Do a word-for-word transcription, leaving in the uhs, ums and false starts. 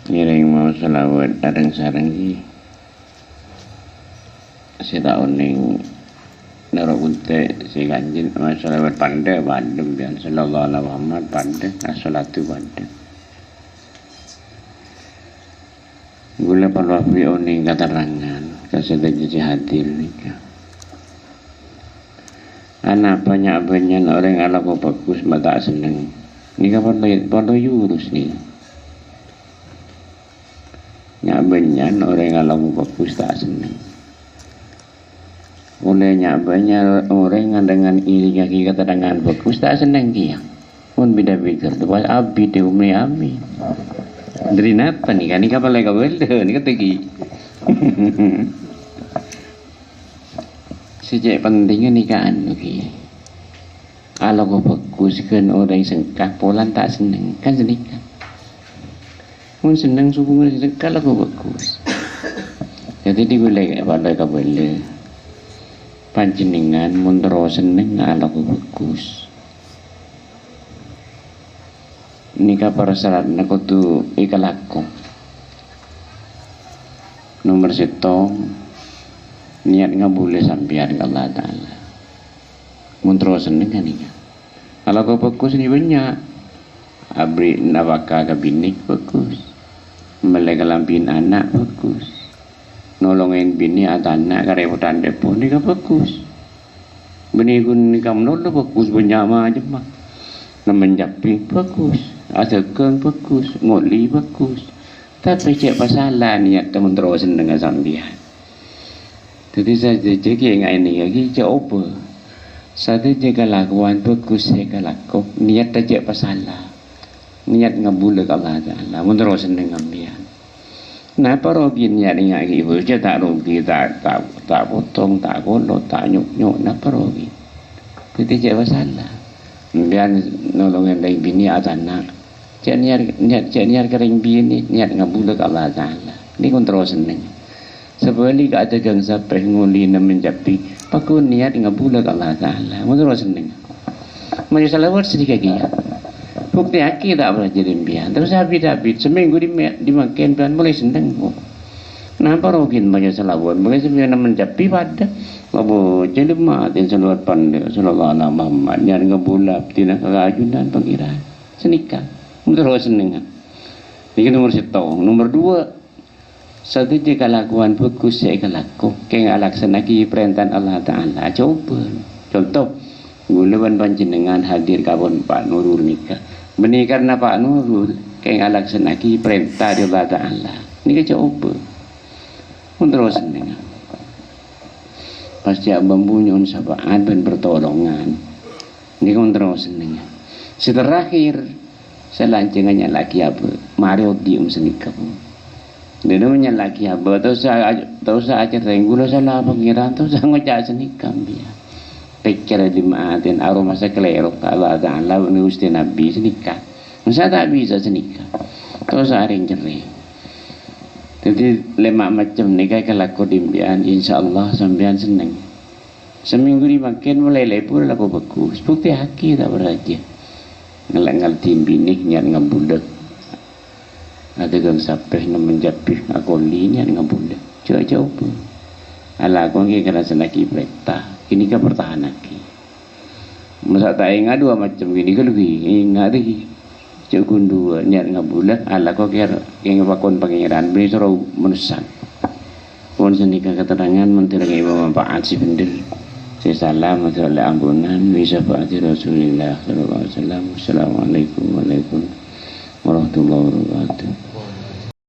Ngèrèng maos shalawat areng-sareng, ghi. Sè ta' onèng noro' ghunte' sè kanjeng maos shalawat pandâ, pandâ, bân sallallahu ala Muhammad, pandâ, assalatu, pandâ. Ghulâ parlo aberri' onèng katerrangan ka sadhâjâ sè hadir nèka. Anapa nya'-bânnya'an orèng alako bhâghus ma' ta' senneng? Nèka parlo, parlo èurus nèka. Nya'-bânnya'an orèng alako bhâghus ta' senneng. Ollè nya'-bânnya'an orèng nganḍengngan ngèrèngngaghi katerrangan bhâghus ta' senneng kèya. Mon bhidhâ-bhidhâ, pas abit è omè-amè. Dhâri napa nèka? Nèka palèng kabâlâ, nèka tèngghi. Sè cè' pentingnga nèka anu, ghi. Alako bhâghus ghân orèng sengka polana ta' senneng, kan sanèka. Mon senneng sobung sengka alako bhâghus. Dhâddhi ghulâ padâ kabâlâ. Panjhennengngan mon terro senneng alako bhâghus. Nèka parsaratna kodhu èkalako. Nomer sèttong, niyat ngabulâ sampèyan ka Allah Ta'ala. Mon terro senneng ghânèka. Alako bhâghus nèka bânnya'. Aberri' nafaka ka binè bhâghus. Mellè kalambhi ana' bhâghus. Nolongè binè atana' karèpotan dhâpor nèka bhâghus. Bânnè ghun nèka malolo bhâghus, bânnya' macemma. Nemmen cabbhi bhâghus, adhâghâng bhâghus, ngolè bhâghus. Tapè cè' pasala niyatta mon terro sennengnga sampèyan. Dhâddhi sadhâjâ kènga'è nèka ghi cè' obâ. Sadhâjâ kalakowan bhâghus sè èkalako, niyatta cè' pasala. Niyat ngabulâ ka Allah Ta'ala, mon terro senneng sampèyan. Napa rogi niyat ngènga'è bhâghus? Jhâ' ta' rogi, ta', ta', ta' potong, ta' kolot, ta' nyok-nyok, napa rogi? Dhâddhi cè' pasala. Sampèyan nolongè rèng binè atana'. Cè' niyat, niyat, cè' niyat ka rèng binè, niyat ngabulâ ka Allah Ta'ala. Nèko terro senneng. Sabhâligghâ adhâghâng sapè ngolè nemmen cabbhi, paghun niyat ngabulâ ka Allah Ta'ala. Mon terro senneng. Mayu shalawat sadhika kèya. Buktèyaghi ta' parcajâ sampèyan. Terros abit-abit, samènggu dimè-, dimangkèn sampèyan molaè senneng, kok. Napa rogi mayu shalawat? Molaè sampèyan nemmen cabbhi padâ. Abu, jhâlem atè shalawat pandâ, sallallahu ala Muhammad. Niyat ngabulâ abdhina ka ajunan Pangèran. Sanèka. Mon terro sennengnga. Nèka nomer sèttong. Nomer duwâ'. Sadhâjâ kalakowan bhâghus sè èkalako kèng alaksana'aghi parèntana Allah Ta'ala, ajhâ' obâ. Conto, ghulâ bân panjhennengngan hadir ka pon Pa' Nurul nèka. Bânnè karna Pa' Nurul kèng alaksana'aghi parènta dhâri Allah Ta'ala. Nèka ajhâ' obâ. Mon terro sennengnga. Pas cè' bambu nyo'on sapa'at bân partolongan. Nèko terro sennengnga. Sè terakhir, salanjhângnga nyala'aghi abâ'. Marè odi' om sanèka, Bu. Dâdâ nyala'aghi abâ', ta' osa, ta' osa acerrèng, ghulâ sala Pangèran, ta' osa ngoca' sanèka, biya. Pèkkèr jema'aten, aromasa kalèro ka Allah Ta'ala, bân Ghustè Nabbhi sanèka. Masa ta' bisa sanèka. Ta' osa arèng cerrè. Dhâddhi, lèma' macem nèka èkalako dhimbiyân, insyaallah sampèyan senneng. Samènggu ri mangkèn molaè lebur alako bhâghus. Buktèyaghi ta' parcajâ. Ngèlè-ngèlè dhimbinè niyat ngabulâ. Adhâghâng sapè nemmen cabbhi akolè niyat ngabulâ. Jhâ'-jhâ' obâ. Alako ghi' karana sana'aghi parènta. Ghânèka partahanaghi. Masa' ta' enga' duwâ' macem ghânèka lebbi enga' dhâggi'. Jhâ' ghun duwâ' niyat ngabulâ, alako kèr-, kèng pakon Pangèran, bânnè soro manossa. Pon sanèka katerrangan, mon tèrèng èbâ manfaat sè bhendher. Sè sala, mator lè ampunan, bi syafaati Rasulillah sallallahu alaihi wasallam. Assalamualaikum warahmatullahi wabarakatuh.